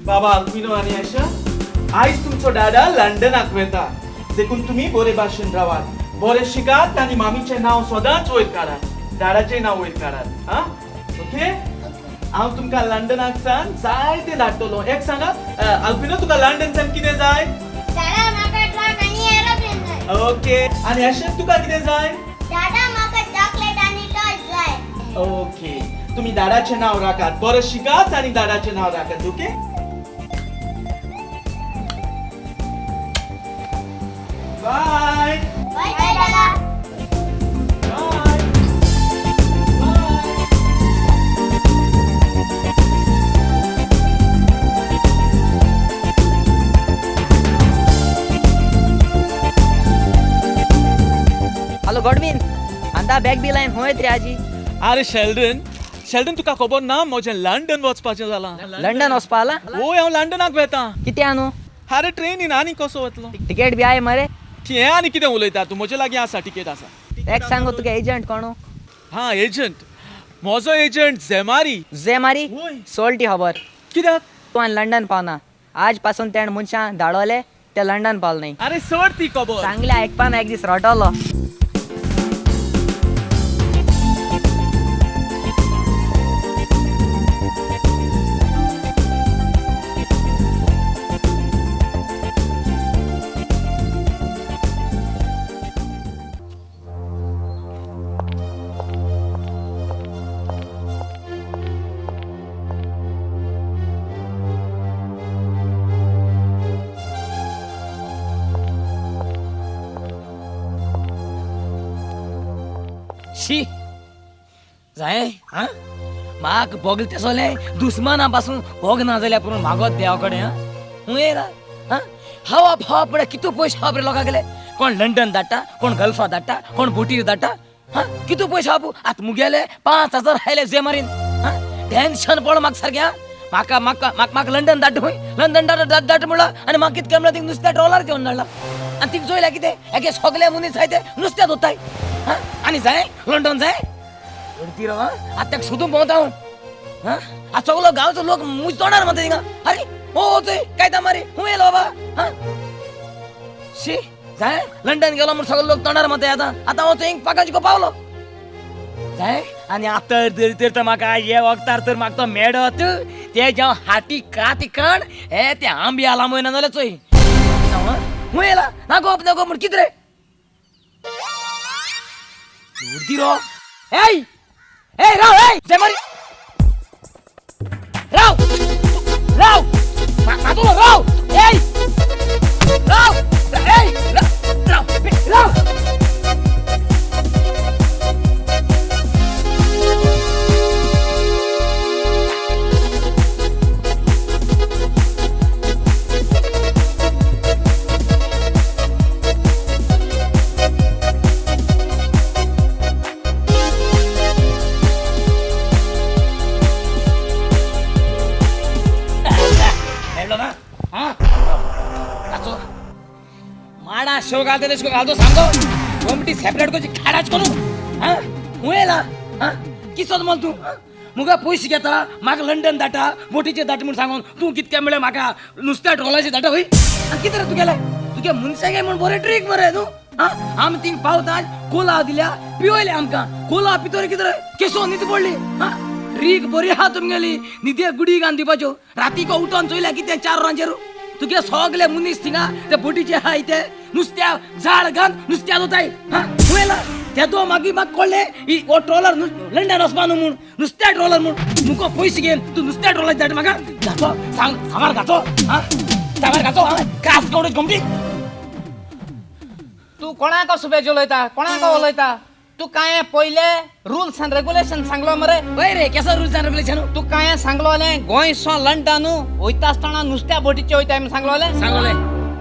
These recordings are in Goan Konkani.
बाबा अल्पिनो आनी आयशा, आयज तुमचो दादा लंडनाक वेता, देखून तुमी बरे भाशेन रावात, बरे शिकात आनी मामीचें नांव सदांच वयर काडात, दादाचें नांव वयर काडात. आं, ओके? हांव तुमकां लंडनाक सान जायतें धाडटलो. एक सांगात अल्पिनो, तुका लंडन सान कितें जाय? दादा म्हाका ट्रक आनी एरोप्लेन जाय. ओके, आनी अशें तुका कितें जाय? दादा म्हाका चॉकलेट आनी टॉय जाय. ओके, तुमी दादाचें नांव राखात, बरें शिकात आनी दादाचें नांव राखात. ओके, बाय. बाय दादा. बाय बाय. हॅलो गॉडविन, आंदा बॅग बी लायन खंय रे आजी? अरे शेल्डन, शेल्डन तुका खबर ना म्हजें लंडन वचपाचें जालां. लंडन वचपा आला? वय, हांव लंडनाक वेता. कितें न्हू? अरे ट्रेनीन आनी कसो वतलो? तिकेट बी I मरे? हें आनी कितें उलयता तूं? म्हजे लागीं आसा, टिकेट आसा. एक सांगो, तुगे एजंट कोण? हां, एजंट, म्हजो एजंट झेमारी. झेमारी? वय. सोल ती खबर. कित्याक? तूं आनी लंडन पावना. आज पासून तेणें मनशां धाडवले ते लंडन पावले न्ही. अरे सोड ती खबर. सांगलें आयकपाना, एक दीस रडटलो. शी जाय हां, म्हाक भोगले तेसोले दुस्माना पासून भोग ना जाल्यार पुरून मागत देवा कडेन. हां, येयला हां, हवा फावा पळय कितू पयशे हाप रे लोकां गेले. कोण लंडन धाडटा, कोण गल्फा धाडटा, कोण बोटीर धाडटा. हां, कितू पयशे हापू आतां मुगेले 5000 आयले जेमारीन. हां, टेन्शन पडलो म्हाका सारकें. हां, म्हाका म्हाका म्हाका म्हाका लंडन धाडटा खंय, लंडन धाड धाड धाड म्हणला आनी म्हाका कितकें म्हणल्यार थिंग नुस्त्या ट्रॉलर घेवन धाडला. आनी थिंग चोयल्या कितें हेगे सगळे मनीस आहाय ते नुस्त्या धोताय. हां, आनी जाय लंडन जाय उडती रो. आतां ताका सोदूंक भोंवता हांव. हां, आतां सगलो गांवचो लोक म्हज तोंडार मारता थिंगा. अरे हो चोय काय मारी खूंय येयलो बाबा. हां, शी जाय लंडन गेलो म्हूण सगलो लोक तोंडार मारता. आतां आतां हांव थंय पाकांचको पावलो जाय. आनी आतां तर तर म्हाका हे वखदार तर म्हाका तो मेडत ते जावं हाती काती काण हे ते आंबे लांबय ना जाल्यार चोय खूंय येयला नागोप नागोप म्हूण कितें रे उडती रो. एय एय राव, एय जेमारी राव राव मातलो राव, एय राव, एय राव राव. माडा शो घालते तेश घालतो सांगो गोमटी सेपरेट करची खाडाच करू. हां, खूंय येयला? हां, किसोत मल तूं मुगा पयशे घेता, म्हाका लंडन धाडटा बोटीचे धाडटा म्हूण सांगून तूं कितकें म्हळ्यार म्हाका नुस्त्या ट्रॉलाचे धाडटा वय. आनी कितें रे तुगेलें तुगे मनशां म्हूण बरें ट्रीक मरे न्हू. हां, आमी थिंग पावता कोला दिल्या पिवयले आमकां. कोला पितोर कितें रे केसो न्हीद पडली. हां, ट्रीक बरी आहा तुमगेली, न्हिदे गुडी घालून दिवपाच्यो. रातीको उठोन चोयल्या कितें 4 वरांचेर तुगे सगळे मनीस थिंगा ते बोटीचे आहाय ते नुस्त्या जाळ घाल नुस्त्या दोताय. हां, खूंय येयला तेदो मागीर म्हाका कळ्ळें ही हो ट्रॉलर लंडन वचपा न्हू म्हूण, नुस्त्या ट्रॉलर म्हूण मुको पयशे घेवन तूं नुस्त्या ट्रॉलर धाड म्हाका. घातो सांग सामार घातो. हां, सामार घातो. हां, कास कवडो गोमटी. तूं कोणाक सुबेज उलयता, कोणाक उलयता तूं? कांय पयले रुल्स आनी रेगुलेशन सांगलो मरे? वय रे, केसो रुल्स आनी रेगुलेशन तूं कांय सांगलोलें? गोंयसो लंडन वयता आसतना नुस्त्या बोटीचे वयता म्हूण सांगलोलें? सांगलोलें.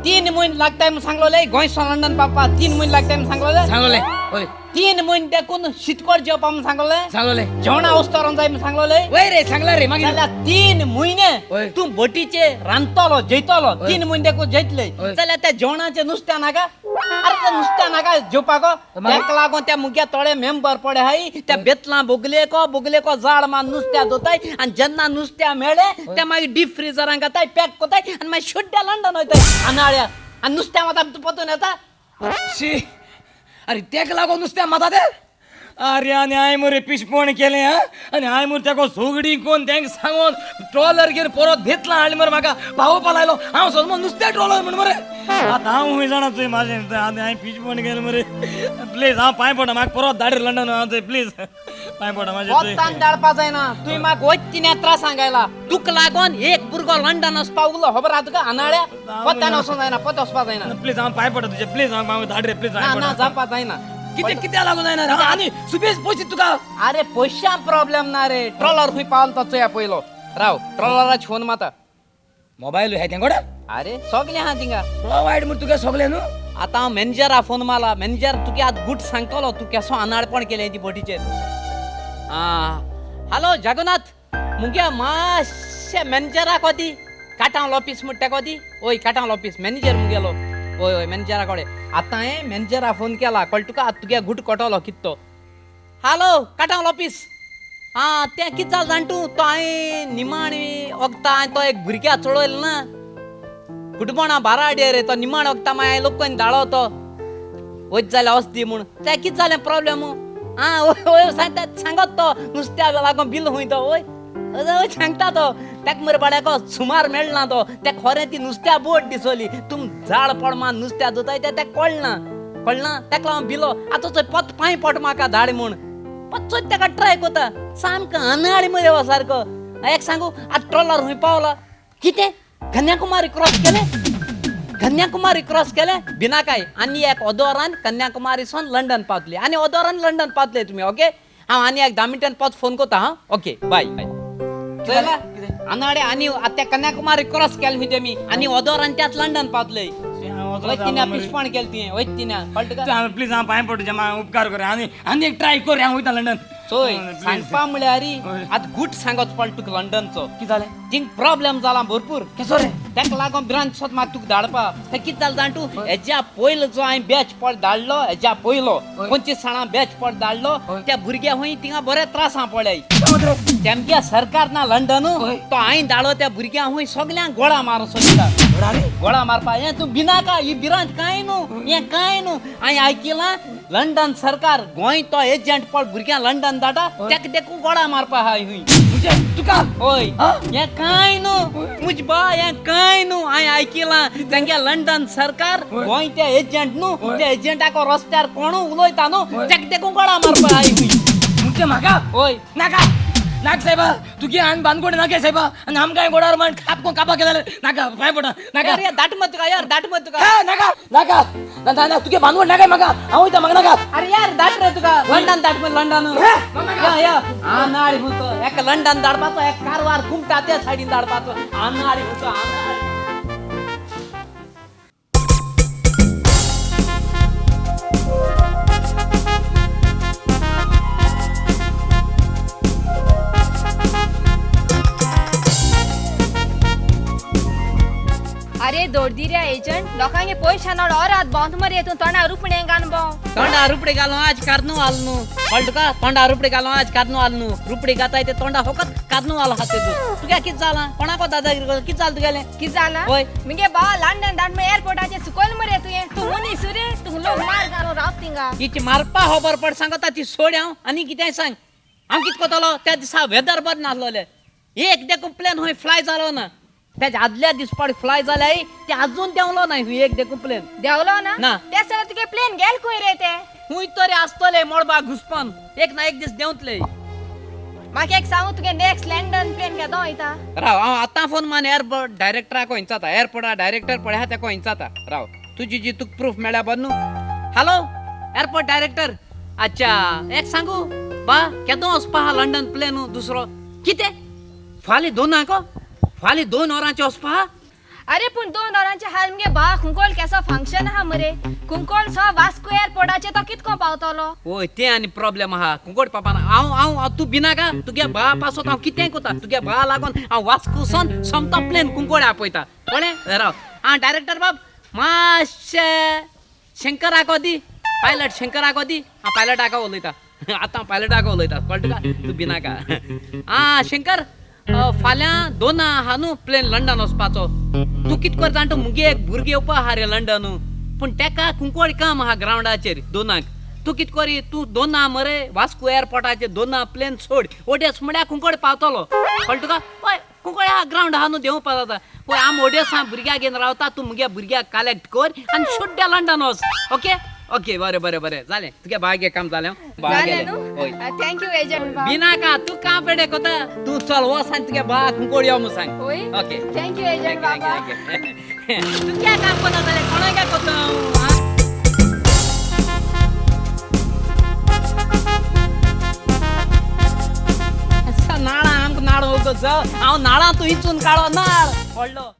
3 म्हयने लागताय म्हूण सांगलोलें? गोंयसो लंडन पावपा 3 म्हयने लागताय म्हूण सांगलोलें? सांगलोलें. वय. 3 म्हयने देखून शितकोड जेवपा म्हूण सांगलें सांगलें जेवणा वस्तोरान जाय म्हूण सांगलें वय रे सांगला रे मागीर जाल्यार 3 म्हयने तूं बोटीचे रांदतलो जेयतलो 3 म्हयने देखून जेयतले जाल्यार त्या जेवणाचें नुस्त्या नाका अरे त्या नुस्त्या नाका जेवपाक तेका लागून त्या मुगे थोडे मेंबर पडे हाय त्या बेतलां बोगलेको बोगलेको जाळ मान नुस्त्या दोताय आनी जेन्ना नुस्त्या मेळ्ळें ते मागीर डीप फ्रिजरान घाताय पॅक कोताय आनी मागीर शुड्ड्या लंडन वयताय आनाळ्या आनी नुस्त्या मात आमकां पोतून येता शी अरे तेका लागून नुस्त्या माता ते अरे आनी हांवें मरे पिशपण केलें हा आनी हांवें मरे तेका सोगडी कोण तेंका सांगोन ट्रॉलर घेवन परत भेतला हाडलें मरे म्हाका पावोवपा लायलो हांव सोदमो नुस्त्या ट्रॉलर म्हण मरे आतां हांव खूंय जाणा तुवें म्हाजें आनी हांवें पिशपण केलें मरे प्लीज हांव पांय पडटा म्हाका परत धाड लंडन हांव थंय प्लीज पांय पडटा म्हाजें पोत्तान धाडपा जायना तुवें म्हाका वयत त्रास सांगायला तुका लागून एक भुरगो लंडन वचपा उरलो खबर आहा तुका आनाळ्या पोत्तान वचूंक जायना पोत वचपा जायना प्लीज हांव पांय पडटा तुजे प्लीज हांव धाड रे प्लीज ना जावपा जायना कितें कित्याक लागून जायना आनी सुबेज पयशे तुका अरे पयशां प्रॉब्लेम ना रे ट्रॉलर खंय पावलो तो चोया पयलो राव ट्रॉलराच फोन माता मोबायल हाय तेंगोड अरे सगळे आहा थिंगा प्रोवायड म्हण तुका सगळे न्हू आतां हांव मॅनेजरा फोन मारला मॅनेजर तुगे आतां गुट सांगतलो तूं केसो अनाडपण केलें ती बोटीचेर हॅलो जगन्नाथ मुगे मातशें मॅनेजराक दी काटांव ऑफीस म्हणटा तेका दी ओय काटांव ऑफीस मॅनेजर मुगेलो हय हय मॅनेजरा कडेन आतां हांवें मॅनेजरा फोन केला कळ्ळें तुका आतां तुगे गुट कटलो कितें तो हॅलो काटांव ऑफीस आं तें कितें जालें जाण तूं तो हांवें निमाण वखदां हांवें तो एक भुरग्या चडयलो ना कुटबणां बाराडे रे तो निमाण वखदां मागीर हांवें लोकांनी धाडलो तो वयत जाल्यार वच दी म्हूण तें कितें जालें प्रॉब्लेम आं वय वय सांगता सांगत तो नुस्त्या लागून बील खंय तो वय वय सांगता तो तेका मरे बाड्याको सुमार मेळना तो तेका खरें ती नुस्त्या बोट दिसली तुम जाळ पडमान नुस्त्या दोताय तें तेका कळना कळना तेका लागून बिलो आतां चोय पोत पांय पोट म्हाका धाड म्हूण पोत चोय तेका ट्राय कोता सामको अनाडी मरे हो सारको एक सांगू आतां ट्रॉलर खंय पावला कितें कन्याकुमारी क्रॉस केलें कन्याकुमारी क्रॉस केलें बिनाकाय आनी एक अदोरान कन्याकुमारी सून लंडन पावतली आनी अदोरान लंडन पावतले तुमी ओके हांव आनी एक 10 मिनटान पोत फोन कोता हां ओके बाय चोयला आनाडे आनी आतां कन्याकुमारी क्रॉस केलें खंय तेमी आनी अदोरान त्याच लंडन पावतले वयत पिशपण केलें तुवें वयत तिना कळटा तुका प्लीज हांव पांय पडटा तुज्या उपकार कर आनी आनी एक ट्राय कर हांव वयता लंडन चोय सांगपा म्हळ्यार आतां गुट सांगत पडटा तुका लंडनचो कितें जालें थिंग प्रॉब्लेम जाला भरपूर केसो रे तेका लागून भिरांत सोद म्हाका तुका धाडपा तें कितें जालें जाण तूं हेज्या पयलो जो हांवें बॅच पळ धाडलो हेज्या पयलो 25 जाणां बॅच पळ धाडलो त्या भुरग्या खंय थिंगा बरे त्रासां पडले तेमगे सरकार ना लंडन तो हांवें धाडलो त्या भुरग्यां खंय सगल्यांक गोळा मारूं सोदता गोळा मारपा हें तूं भिनाका ही भिरांत कांय न्हू हें कांय न्हू हांवें आयकिलां लंडन सरकार गोंय तो एजंट पळ भुरग्यांक लंडन धाडटा तेका देखून गोळा मारपा आहा खंय तुका हय हें कांय न्हू मुज बा हें कांय न्हू हांवें आयकिलां तेंगे लंडन सरकार गोंय ते एजंट न्हू त्या एजंटाक रस्त्यार कोणू उलयता न्हू तेका देखून गोळा मारपा आहा खंय म्हणजे म्हाका हय नाका नाक साहेबा तुगे आनी बानगोड नाका साहेबा आनी आमकां गोडार मान खाप कोण कापा केले नाका पांय पडा नाका अरे दाट मत तुका यार दाट मत तुका नाका नाका ना ना तुगे बानगोड नाका म्हाका हांव वयता म्हाका नाका अरे यार दाट रे तुका लंडन दाट मत लंडन या या आनाळी हुतो एक लंडन धाडपाचो एक कारवार कुमटा त्या सायडीन धाडपाचो आनाळी हुतो आनाळी अरे दोडदिऱ्या एजंट लोकांगे पयशे नड ओरात बोंत मरे तूं तोंडा रुपणे घालून बों तोंडा रुपडे घालून आज कार्नू आल न्हू कळटा तुका तोंडा रुपडे घालून आज कार्नू आल न्हू रुपडे घाताय ते तोंडा फकत कार्नू आल हाते तूं तुगे कितें जालां कोणाको दादागिरी कर कितें जालें तुगेलें कितें जालां हय मुगे भाव लंडन धाड एअरपोर्टाचेर सुकयल मरे तुवें तूं मनीस रे तूं लोक मार घालून रावत थिंगा हिची मारपा खबर पड सांगता ती सोड हांव आनी कितेंय सांग हांव कितें करतलो त्या दिसा वेदर बरें नासलोलें एक देखून प्लेन खंय फ्लाय जालो ना त्याच्या आदल्या दीस पाड फ्लाय जाल्याय ते अजून देंवलो ना हुंय एक देखून प्लेन देंवलो ना ना त्या सगळं तुगे प्लेन गेल खंय रे ते हुंय तरी आसतले मळबा घुसपन एक ना एक दीस देंवतले म्हाका एक सांगू तुगे नेक्स्ट लंडन प्लेन केदो वयता राव हांव आतां फोन मान एअरपोर्ट डायरेक्टराक हिंचाता एअरपोर्टा डायरेक्टर पळय आहा तेका हिंचाता राव तुजी जी तुका प्रूफ मेळ्ळ्या बरें न्हू हॅलो एअरपोर्ट डायरेक्टर अच्छा एक सांगू बा केदो वचपा आहा लंडन प्लेन दुसरो कितें फाल्यां 2 फाल्यां 2 वरांचें वचपा अरे पूण 2 वरांचे हाल मुगे बा कुंकोळ केसो फंक्शन आहा मरे, कुंकोळ सो वास्को एअरपोर्टाचे तो कितको पावतलो? वय तें आनी प्रॉब्लेम आहा कुंकोळ पापाना. हांव हांव तूं भिनाका, तुगे बा पासत हांव कितेंय कोता. तुगे बा लागोन हांव वास्को सोन सोमतो प्लेन कुंकोळे आपयता. कळ्ळें? राव आं डायरेक्टर बाब मातशें शंकराक दी, पायलट शंकराक दी. हांव पायलटाक उलयता आतां, पायलटाक उलयता. कळटा तुका? तूं भिनाका. आं शंकर, फाल्यां 2 आहा न्हू प्लेन लंडन वचपाचो. तूं कित कर जाणा, मुगे एक भुरगें येवपा आहा रे लंडन, पूण तेका कुंकोळ काम आहा ग्रावंडाचेर 2. तूं कित करी, तूं 2 मरे वास्को एअरपोर्टाचेर 2 प्लेन सोड, ओडेस म्हळ्यार कुंकोळ पावतलो. कळटा तुका? हय कुंकोळ आहा ग्रावंड आहा न्हू देंवपा जाता. पळय आम ओडेस भुरग्याक घेवन रावता, तूं मुगे भुरग्याक कलेक्ट कर आनी शुद्ध लंडन वच. ओके ओके बरें बरें बरें जालें. तुगे भाग्य काम जालें. जालें न्हू? Thank you agent बाब. भिनाका, तूं काम पेडे कोता, तूं चल वच आनी तुगे बा कुंकोळ यो म्हूण सांग. वय ओके thank you agent बाबा. तूं क्या काम कोता जालें कोणाक कोता? नाळां आमकां नाळ वगत, हांव नाळां तूं इचून काडो नाळ व्हडलो.